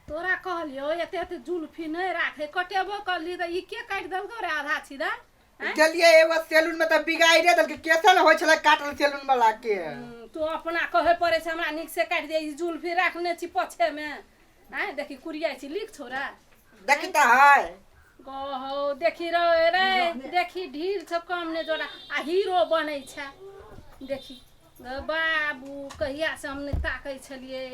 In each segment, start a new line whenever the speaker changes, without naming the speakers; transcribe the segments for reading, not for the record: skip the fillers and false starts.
तोरा कहलियौ एते एते जुल्फी नहि राखे कटेबो करली तऽ ई के काटि देलकौ रे आधा छिदा आँय?
गेलियै एगो सैलून में तऽ बिगाड़े देलकै केसे ने होइ छलै काटल सैलून वाला के
तू अपना कहे पड़े छै हमरा नीक से काटि दे ई जुल्फी राखने छी पछे में आँय देखी कुरियाइ छी लिख छोरा
देखी तऽ है
गहो देखी रे रे देखी ढील छ कम ने जोड़ा आ हीरो बनै छै देखी गो बाबू कहिया से हम नहि ताकै छलियै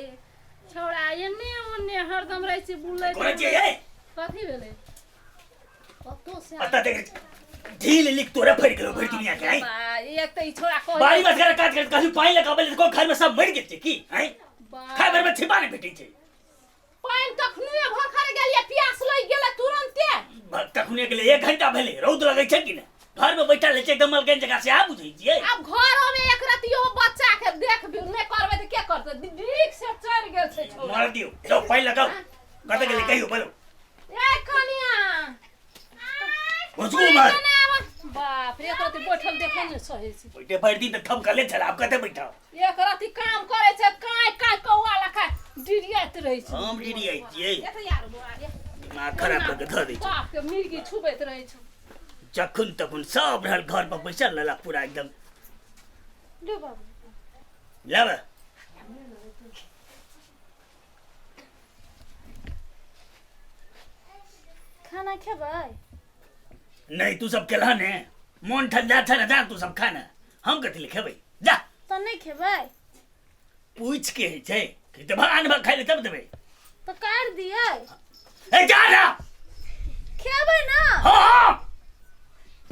छौड़ा एने ओने हरदम रहै छै बुलै
करै छियै यै?
कथी भेलै कतौ से
अतऽ देख ढील लिख तोरे फड़ि गेलो भरि दुनिया के आँय
बा, एक तऽ ई छोड़ा कहै
बाड़ी बस काज करैत कहलू पानि लगाबै लए कोन घर में सब मरि गेल छै की आँय
बा,
खाय भरि में छिपा नहि भेटै छै
पानि तखने भखर गेलियै प्यास लागि गेलै तुरन्ते
तखने गेलै एक घंटा भेलै रौद लगै छै कि नहि घर में बैठल रहै छै एकदम मलकैन जकाँ से आ बुझै छियै
आब घरो में एक रतियो बच्चा के देख भी नहि करबै तऽ के करतै लीक से चढ़ि गेल छै छौड़ा
मार दियौ जाउ पानि लगाउ कतऽ गेलै कहियौ बोलो
ए कनिया
भुसकू मार
बाप रे एक रति बैठल देखै नहि सही छै
बैठे भरि दिन तऽ थमकले छल आब कतऽ बैठब
एक रति काम करै छै काँय काँय कौआ लखा डिरियाइत रहै छै
हम डिरियाइ छियै
ए तऽ यार बौआ रे
दिमाग खराब कऽ के धऽ दै छै
बाप के मिर्गी छुबैत रहै छै
जखन तखन सब रहल घर पर बैसल रहला पूरा एकदम
ले बाबू
लेब
खाना खेबै
नहीं तू सब केलह ने मोन ठंडा छ ने जा तू सब खाना हम कथी ले खेबै जा
तऽ नहि खेबै
पूछ के होइ छै कि तऽ भगवान भग खाइ ले तब देबै
तऽ काटि दियै
ए जा ना
खेबै ना
हाँ हाँ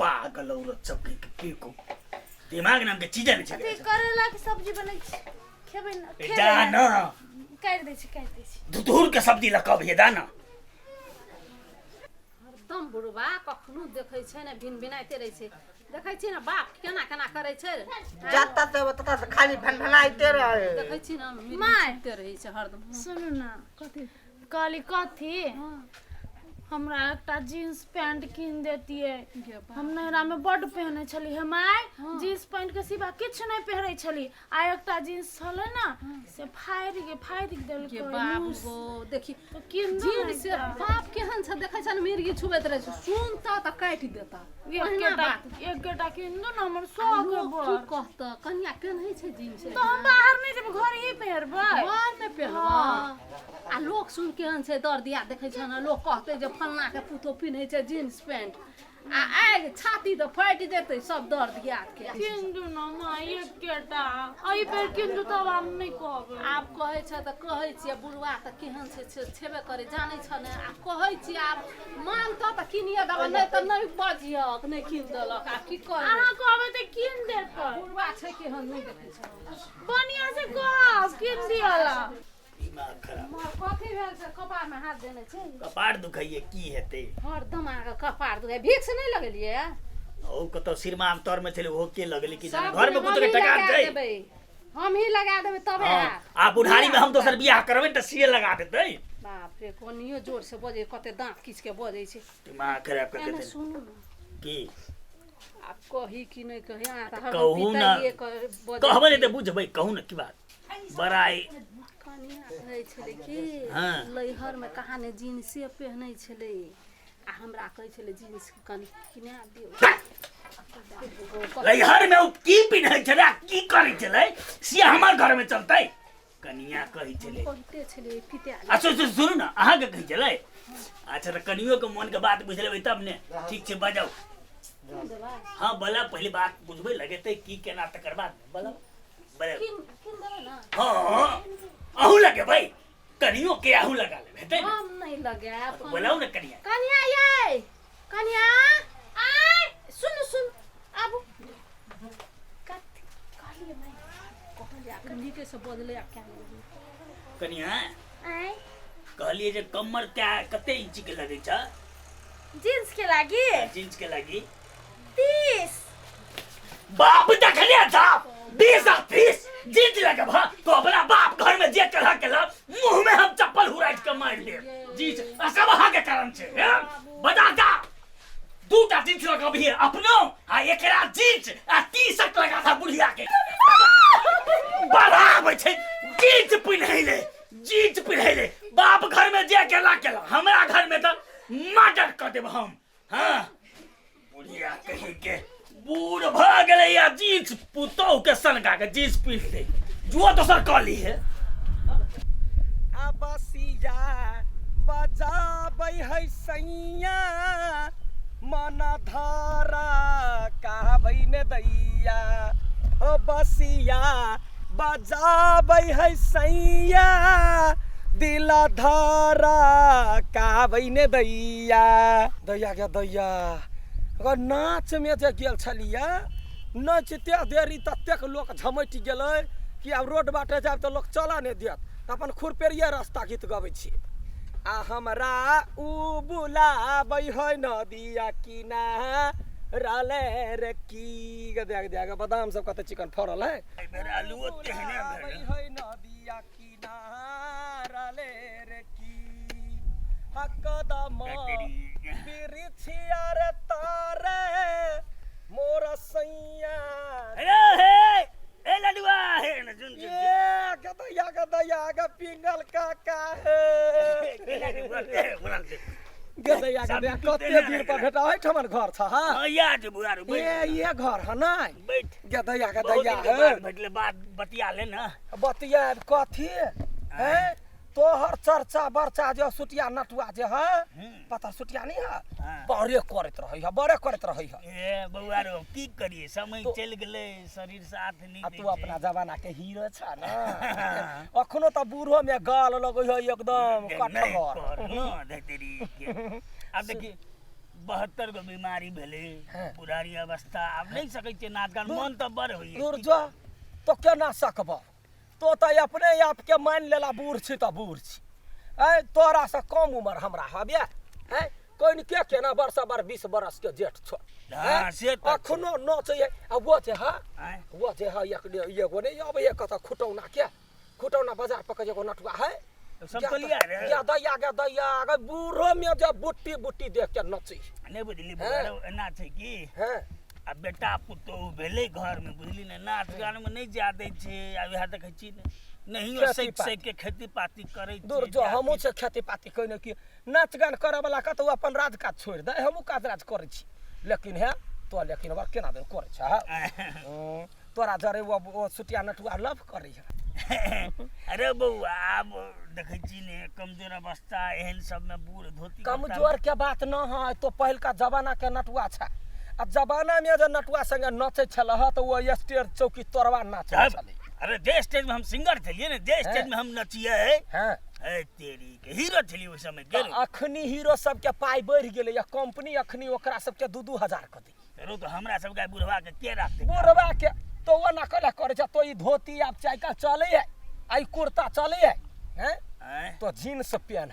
पागल औरत सब के की को दिमाग नाम के चीज नहीं
अथी
छै
करेला के सब्जी बनै छै खेबै ना
ए
खेबै
जा
ना
ना
काटि दै छी काटि दै छी
धुधुर के सब्जी लकब हे जा ना
हरदम बुढ़बा कखनो देखै छै ने भिन भिनाइते रहै छै देखै छियै ने बाप केना केना करै छै
जतऽ से ततऽ से खाली भनभनाइते रहे
देखै छी ने मिर्गी
माय।
छूटिते रहै छै हरदम
सुनू ना कथी कहली कथी हमरा एकटा जीन्स पैंट कीन देतियै
गे बा।
हम नैहरामे बड्ड पहिनै छली हे माय जीन्स पैंट के सिवा किछु नहि पहिरै छली आ एकटा जीन्स छलै ने से फाड़ि के फाड़ि
गे
देलकै
बाबू
लूज।
गो देखी
तऽ कीन दू ने
जीन्स
एकटा।
बाप केहन छै देखै छै ने मिर्गी छुबैत रहै छै सुनता तऽ काटि देता ओहिना
एकेटा
बात
एकेटा कीन दू ने हमर शौक है
लोक की
बड़
कहत कनिया पेन्है छै जीन्स
तऽ हम बाहर नहि जेबै घर ही पहिरबै
घर मे पेन्हबै आ लोक सुन केहन छै दर्द दिया देखै छै ने लोक कहतै जे फलना के पुतोह पिन्है छै जीन्स पैंट आ आगि छाती तऽ फाटि जेतै सब दर्द याद के
कीन दू ने माँ एकेटा एहि बेर कीन दू तब हम नहि कहबै
आब कहै छै तऽ कहै छियै बुढ़वा तऽ केहन छै से छेबे करै जानै छ ने आब कहै छियै आब मानतऽ तऽ कीनिए देबै नहि तऽ नहि बजियक नहि कीन देलक आब की करबै
अहाँ कहबै तऽ कीन देतै
बुढ़वा छै केहन नहि देखै छै
बढ़िआँ से कहब कीन दिअ ला
दिमाग खराब
माँ कथी भेल छै कपारमे हाथ देने छै
कपार दुखाइए की हेतै
हरदम अहाँके कपार दुखाइ भिक्स नहि लगेलियै
ओ कतौ सिरमाम तर में छलै ओहो के लगलै कि जाने
सब
घर में
दिन
कुछ के
हमही
टका
लगा
छै
देबै हमही लगा देबै तबे
हाँ,
हैत
आ बुढ़ारी में हम दोसर बियाह करबै तऽ सीए लगा देतै
बाप रे कोनियो जोर से बजै कते दाँत खींच के बजै छै
दिमाग खराब कर
एने
देतै
सुनू ने
की
आब कही कि नहि कही अहाँ तऽ हरदम
कहू ना।
पिताइए कर बजै
कहबै नहि
छी।
तऽ बुझबै कहू ने की बात बड़ाई
कनिया कहै छलै कि
हाँ।
लैहरमे कहाँ ने जींसे पहिनै छलै आ हमरा कहै छलै जींस कनि किना दियौ
लैहर में उ की पिन्है छलै आ की करै छलै से हमर घर में चलतै कनिया कहै छलै
कहिते छलै पिता
आ सुन सुन सुनू ने अहाँके कहै छलै अच्छा तऽ कनियो के मन के बात बुझि लेबै तब ने ठीक छै बजाउ हाँ बोला पहले बात बुझबै लगेतै की केना तकर बाद बोला बोला
किन किन देबै ने
हाँ अहूँ लगेबै कनियो के अहूँ लगा लेबै हेतै ने
हम नहि लगायब
तऽ बोलाउ ने कनिया
कनिया यै कनिया आय सुन सुन आबू कथी कहलियै माय कहलियै आब नीके से बजलै आब क्या नहि
कनिया
आँय
कहलियै जे कमर क्या कते इंच के लगै छ
जीन्स के लागि
जींस के लागि
30
बाप देखले जा 20 आ 30 जींस लगब हाँ तो अपना बाप घर में जे चढ़ा के ला मुंह में हम चप्पल हुराइट के मार ले जींस आ सब अहाँ के कारण छै हैं? बता जा दूटा जींस लगबही अपनो आ एकरा जींस आ टी शर्ट लगा था बुढ़िया के बराबर छै जींस पिन्हैले जींस पिन्हैले बाप घर में जे केला केला, हमरा घर में तऽ मर्डर कऽ देब हम। हाँ बुढ़िया कहीं के बूढ़ भऽ गेलै या जींस पुतोह के सनका के जींस पीट ले जुआ दोसर कऽ ली है।
आ बसिया बजाबै है सैया मन धारा कहबै ने दैया, ओ बसिया बजाबै है सैया दिल धारा कहबै ने दैया। दैया गे दैया, अगर नाच में जे गेल छलियै, नचिते देरी ततेक लोक झमटि गेलै कि आब रोड बाटे जायब तऽ लोक चलऽ नहि देत, तऽ अपन खुरपेरिये रास्ता गीत गबै छी। आ हमरा उ बुलाबै है नदिया किनारा रे की गे देख देख बादाम सब कते चिकन फड़ल है।
एहि बेर आलुओ तेहने भेल।
है नदिया किनारा रे की आ कदम बिरिछिया रे तारे मोर सैया।
अरे हे ए लडुआ हे न सुन सुन।
ये गदैया गदैया ग पिंगल काका हे। गदैया गदैया कते दिन पर भेटा, एहिठमन घर छ? हाँ
हाँ याद बुआ रे,
ये
बैठ
ये घर ह नै
बैठ।
गदैया
बहुत
गदैया
दिन के
हे
बाद भेटले, बात बतिया ले ना।
बतिया कथी है? तोहर चर्चा बर्चा जे सुटिया नटुआ जे है, पता सुटिया नहीं है,
हाँ।
बड़े करैत रहै है, बड़े करैत रहै है।
ए बौआ रो की करिए, समय
तो-
चलि गेलै, शरीर साथ नहीं
आ
दै
तू
छै।
अपना जमाना के हीरो छ न, अखनो तऽ बूढ़ो में गाल लगै है एकदम
नहीं
कठगर।
कर, न, देख तेरी के। आब देखी 72 गो बीमारी भेलै,
हाँ।
बुढ़ारी अवस्था, आब नहीं सकै छियै नाच गान, मन तऽ बड़ होइए।
दूर जो, तो केना सकब? तो तऽ अपने आप के मान लेला बूढ़ छी तऽ बूढ़ छी। ऐ तोरा से कम उम्र हमरा हबे ऐ कोइन के केना वर्ष बर 20 बरस के जेठ छो।
हाँ, से तऽ
अखनो नचै आ वो जे ह
आँय?
वो जे ह एक एगो नहीं अबै है कतऽ, खुटौना के खुटौना बाजार पर के एगो नटुआ है
समतोलिया रे।
गे दैया गे दैया गे बूढ़ो में जे बुट्टी बुट्टी देख के नचै।
नहि बुझली बौआ रौ, एना छै कि
हैं
आ बेटा पुतोहु भेलै घर में, बुझली ने, नाच गान में नहि जा दै छै। आ वएह देखै छी ने नहियो
खेती
सैक
पाती।
सैक के खेती पाती करै छै।
दूर जो, हमहूँ छै खेती पाती कयने की नाच गान करऽ वाला कतौ अपन राज काज छोड़ि दे, हमहूँ काज राज करै छी, लेकिन हे तो लेकिन बड़ केना दे करै छै हँ? तोरा जरे ओ सुटिया नटुआ लव करै है।
अरे बौआ आब देखै छी ने कमजोर अवस्था, एहन सब में बूढ़ धोती कुर्ता
कमजोर के बात न है, तो पहिलका जमाना के नटुआ छै आ जमाना में जे नटुआ संगे नचै छल ह तऽ ओ स्टेज चौकी तोड़वा नाचै
तब,
छलै।
अरे जे स्टेज में हम सिंगर छलियै ने, जे स्टेज में हम नचियै,
हैं
ए तेरी के हीरो छलियै ओहि समय
तऽ
गेल।
अखनी हीरो सबके पाइ बढ़ि गेलै या कंपनी अखनी ओकरा सबके 2-2 हजार कऽ दै।
रो तो हमरा सबके बुढ़वा के के राखतै?
बुढ़वा के तो ओ ना कला करै छै, तो ई धोती आब चाय का चलै है आ ई कुर्ता चलै है हैं?
आँय?
तो जीन्स पेन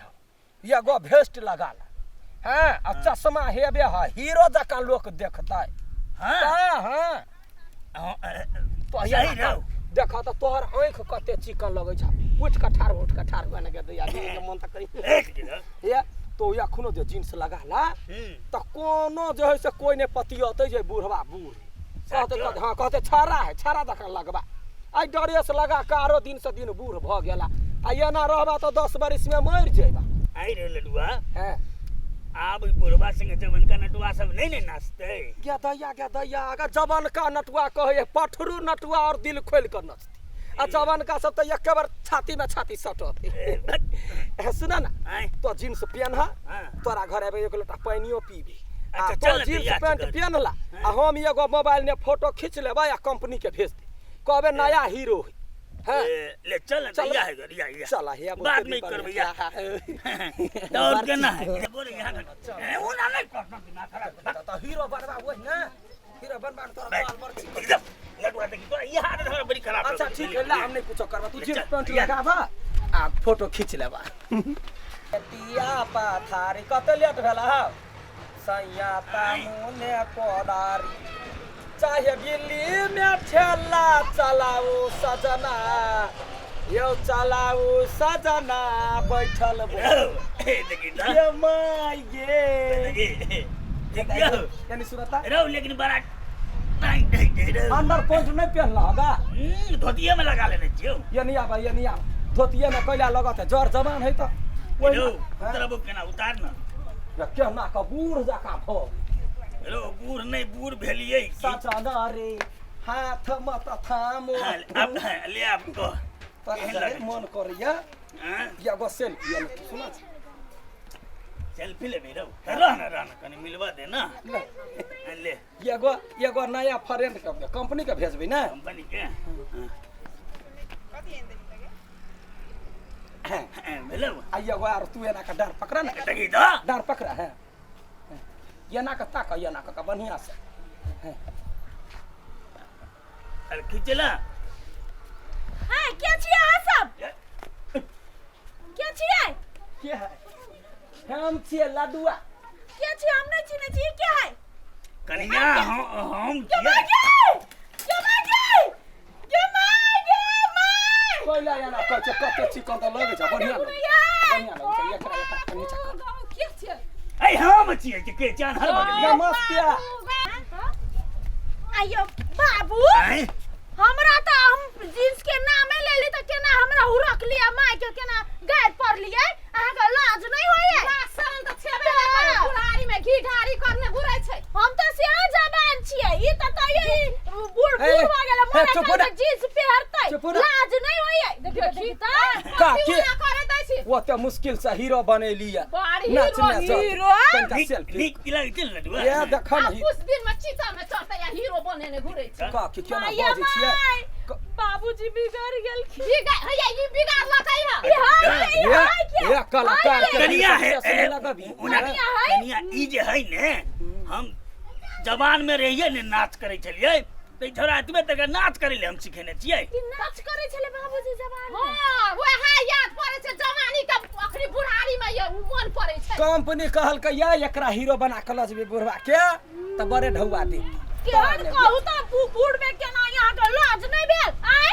एगो भेस्ट लगा ला हैं आ चश्मा हेबे है, हीरो जकाँ लोक देखतै।
हाँ
हाँ हाँ
हाँ,
तो
सही
यहाँ
रहो।
देख तऽ तोहर आँखि कते चिकन लगै छ, उठि कऽ ठाढ़, उठि कऽ ठाढ़ हुआ ने दैया के मन तऽ करी।
एक दिन
ये तो एखनो जे जीन्स लगा ला तऽ कोनो जे है से कोइ नहि पतियतै जे बुढ़वा बूढ़ कहते।
साचो?
हाँ कहते छाड़ा है, छाड़ा जकाँ लगबा। आइ ड्रेस लगा कऽ आरो दिन से दिन बूढ़ भऽ गेला आ एना रहबा तऽ 10 बरिसमे मरि जेबा।
आई रे लडुआ,
हैं
आब ई बुढ़वा संगे जवनका नटुआ सब नहीं ने नाचतै?
गे दैया गे दैया, अगर जवनका नटुआ कहै पठरू नटुआ और दिल खोलि कऽ नचतै आ जवनका सब तऽ एके बार छाती में छाती सटत। ए, सुन ना।
आँय?
तो जीन्स पेन
हाँ।
तोरा घर एबै एक लोटा पानियो पीबी आ
अच्छा,
तो
चल ने
जीन्स
तैयार
पैंट
छी घर।
पेनला आ हम एगो मोबाइल में फोटो खींच लेबै आ कंपनी के भेज दे, कहबै नया हीरो है। हाँ
ए, ले चल ने
चल।
तैयार है घर, या या।
चल हे
बाद में करबै या तो और केना है बोल यहाँ ए, ओ ना नहीं करना, दिमाग खराब कर।
तो हीरो बनबा वही ना, हीरो बनबा ने तोरा
बैठ।
बाल बड़ चिकन।
एकदम लडुआ देखी तोरा ई हालत हमरा बड़ी खराब
अच्छा
लगै।
ठीक है, ला हम नहीं कुछो करबा, तू
ले
जीन्स
चल,
पैंट
या।
लगाबा आ फोटो खींच लेबा। टिया पाथारी कते लेट भेला हौ सैया तामुने कोदारी, चाहे गिल्ली में ठेला चलाऊ सजना, यौ चलाऊ सजना बैठल
रौ, ए, देखी त।
ये माय गे।
देखी, देखियौ।
यानी सुनता
रौ लेकिन बड़ा टाइट है छै रौ।
अंडर पैंट नहीं पहनला होगा?
धोतिये में लगा लेने छियौ।
ये नहीं आबा, ये नहीं आबा, धोतिये में कैला लगत है, जर जवान है तो
हेलो उतरबो केना उतार न
या केना के बूढ़ जकाँ भऽ गेल।
हेलो बूढ़ नहि बूढ़ भेलियै की?
सजना रे हाथ मत थामो
हाँ, अब हाँ, ले आब कह
तोरा
केहन
जरे
लगै
मन करैया
हाँ?
या गो सेल्फी ले सुना छै
सेल्फी लेबै रौ तऽ रह न रह न कनि मिलबा दे न
ले
हाँ, ले
एगो एगो नया फ्रेंड के कंपनी के भेजबै ने
कंपनी के हाँ।
हाँ,
हाँ, भेलौ
आ एगो आर तू एना के डार पकड़ा ने
देखी तऽ
डार पकड़ा है एना के ताक एना के बढ़िया से
अरे खींचला
हाय के छियै अहाँ सब के छियै
के है हम छियै लडुआ
के छियै हम नहि चिन्है छियै के है
कनिया हम
के माय
छियै
गे के माय गे के माय गे माय
कोइला एना कहै छै कते चिकन तऽ लगै छै बढ़िया लगै छै बढ़िया लगै छै एकरा एकरा कनि नीचा कर
के छियै
ऐ हम छियै कि के जान हर बगल
नमस्ते
आइयो बाबू
आँय
हमरा तऽ हम जींस के नामे लेली तऽ केना हमरा हुरक लिया माय के केना गाय पर लियै अहाँके लाज नहि होइए
शरम तऽ छेबे नहि करे बुढ़ारी में घी ढारी करने घुरै छै
हम तऽ सेहो जवान छियै ई तऽ तैयो ई बूढ़
ए,
बूढ़ भऽ गेलै
ए,
मरे
चुप हो
काल
ना।
जींस पहिरतै
चुप हो ना।
लाज नहि होइए देखियौ
देखी
तऽ
का के
करे दै छी
ओते मुश्किल से हीरो बनेली है
बड़ी
नाच
हीरो,
नाच
हीरो?
तनिका
नीक
सेल्फी
नीक लगै छै लडुआ
ए देख
आ
न ही
कुछ दिन में चीता में चढ़तै आ हीरो बनेने घुरै छै
का के केना
माया
बाजै छियै
माय बाबूजी बिगड़ गेलखिन
बिगाड़ हैया ई बिगाड़लकै हँ
ई हाय के ई
ए
हाय के
ए कलाकार के
कनिया है
सक्सेस नहीं लगबी
ओना
कनिया है?
कनिया ई जे है ने हम जवान में रहिए ने नाच करै छलियै तऽ ई छोरा एतबे तक नाच करै लए हम सिखेने छियै
ई नाच करै छलै बाबूजी जवान में
हँ वएह याद पड़ै छै जवानी के अखनी बुढ़ारी में ये मन पड़ै छै
कंपनी कहलकै या एकरा हीरो बना के लऽ जेबै बुढ़वा के तऽ बड़े ढौआ देत
केहन कहू तऽ बूढ़ में केना यहाँ के लाज नहीं भेल आय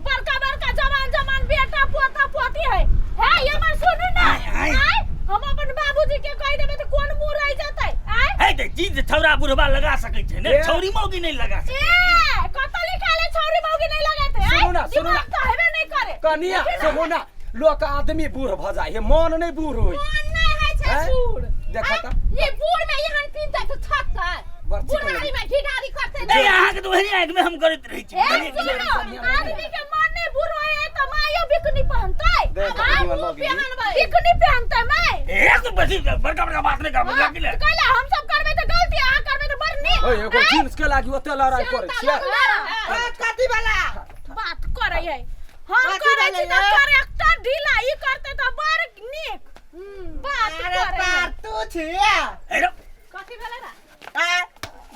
बड़का बड़का जवान जवान बेटा पोता पोती है हे ये मर सुनू ना
आय, आय।
आय हम अपन बाबूजी के कहि देबै तऽ कोन मुंह रहि जेतै आय
है तऽ चीज छौरा बुढ़वा लगा सकै छै ने
ए।
छौरी मौगी नहि लगा सकै
ए कत लिखाले छौरी मौगी नहीं लगैत है
सुनू ना, सुनू ना।
दिमाग तऽ हेबे नहीं करे
कनिया सुनू ना लोक आदमी बूढ़ भऽ जाइ है मन नहि बूढ़ होइ
मन नहि होइ छै
हैं?
बूढ़
देखा तऽ।
ई बूढ़ में एहन पीनतै तऽ थकतै
बड़ चिकन
बुढ़ारी में घिढारी करतै
नहीं अहाँके तऽ ओहने आँखिमे हम करैत रहै छी
ए
बुझलियै?
सुनो आदमी के मन नहीं बूढ़ होय है तऽ मायो बिकनी पहनतै
देख,
आय,
कनिया लग गेली।
पहनबै
बिकनी पहनतै माय
एक बेसी बड़का बड़का बात नहि करबै
हाँ,
बुझलियै?
कैला हम सब करबै तऽ गलती अहाँ करबै तऽ बड़ नीक
ओए एगो जींस के लागी ओते लड़ाई करै छियै
हाँ,
कथी वाला
बात करै है हम
कथी
करै छी
भेलै
तऽ
ये?
करेक्टर ढीला ई करतै तऽ बड़ नीक बात
अरे
करै है
पार तू छिया
हे रौ,
कथी भेलै रा
आ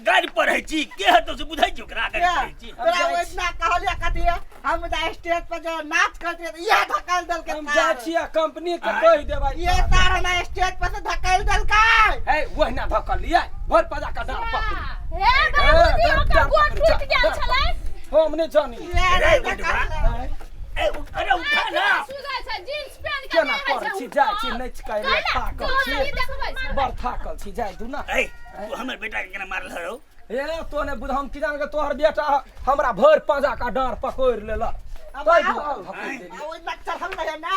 गारि पढ़ै छी के हेतौ से बुझै छी ओकरा गारि पढ़ै छी
तोरा ओहिना कहलियै कथी हम तऽ स्टेज पर जो नाच करते रहियै, इएह धकेल देलकै
हम
तार।
जाइ छियै कंपनी के कहि देबै
ये तार हमरा स्टेज पर से धकेल देलकै
हे ओहिना धकलियै भरि पजा के डाँड़ पकड़ि
हे बाबूजी ओकर गोड़ टूटि गेल छलै
हम नहि जानी
ये
रे
रे
बुढ़वा।
धकेल
ए, अरे उठा ना
सुझै छै जींस पेन के
केना
नहि होइ
करै
छै
छी जाइ छी नहि करै थाकल छी
देखबै
बड़ थाकल छी जाइ दू ना
ए तू हमर बेटा के केना मारल हौ
ए तो ने बुझ हम की जान के तोहर बेटा हमरा भरि पाँजा का डाँड़ पकड़ि लेलक
अब
तै
आओ।
दुआरे धकेल देलियै।
आ ओहि चढ़ल रहे ना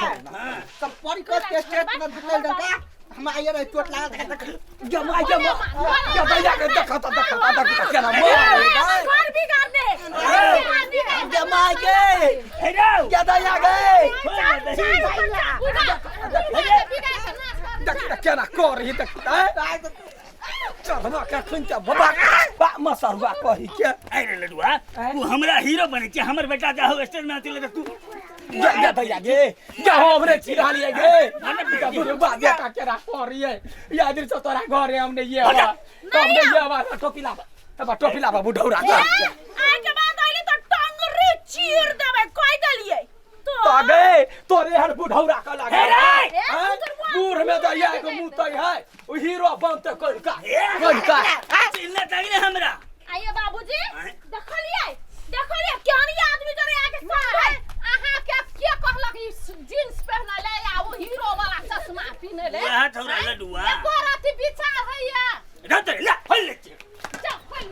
सब पड़ी कर के स्टेज पर धकेल देलकै हम आइए रहे चोट लागल था
जमा जमा जमा भैया के देखत देखत देखत केना मारे
घर बिगाड़ने घर बिगाड़ने
जमा के
हे रौ
क्या दैया गे देख देख केना करही देख चढ़वा के खुन के बाबा बा मसरुआ कही के
अरे लडुआ तू हमरा हीरो बनै छै हमर बेटा जाहो स्टेज में आती तू
जा जा भैया गे जा हमरे चिढ़ा लिए गे बुढ़वा बेटा केना करिए या दिन से तोरा घरे हमने ये हवा हमने ये हवा टोपी लाबा तब टोपी लाबा बुढ़ौरा के
आइ के बाद अइली तऽ टंगरी चीर देबै कहि देलियै तो
तो गे तोरे हर बुढ़ौरा के लागे
हे रे!
हैं? बूढ़ में दैया एगो मुँह तै है ओ हीरो बनते कनिका कनिका
चिल्ला तक ने हमरा
आइए बाबूजी
आँय?
देखलियै देखलियै केहन ई आदमी जरे आके साथ है
अहाँ के के कहलक ई जींस पहनले ले आ ओ हीरो वाला चश्मा पिन्हले ले
वएह छौड़ा लडुआ
एको राति विचार होइया
रह तोरे ला खोल ले छी
जा खोल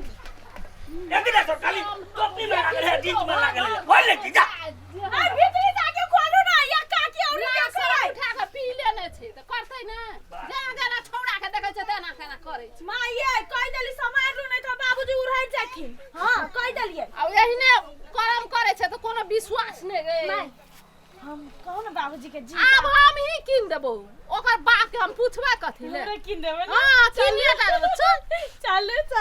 एकरा तो खाली टोपी में लागल है जींस में लागल है खोल ले छी जा
आ भीतरी जाके खोलू ना या काकी और
लाश
देखबै
उठा के पी लेने छै ने जेना जेना छौड़ा के देखै छै तेना तेना करै छै।
माँ ये कहि देली समारू नहि तऽ बाबूजी उड़ै जाथिन। हाँ, कहि देलियै।
आ एहिने करम करै छै तऽ कोनो विश्वास नहि गे।
माय, हम कहू ने बाबूजी के जी।
आब हम ही कीन देबौ, ओकर बाप के हम पूछबै कथी ले?
हमरे कीन देबै ने?
हाँ, कीनिए टा देबौ, चल।
चलू चल।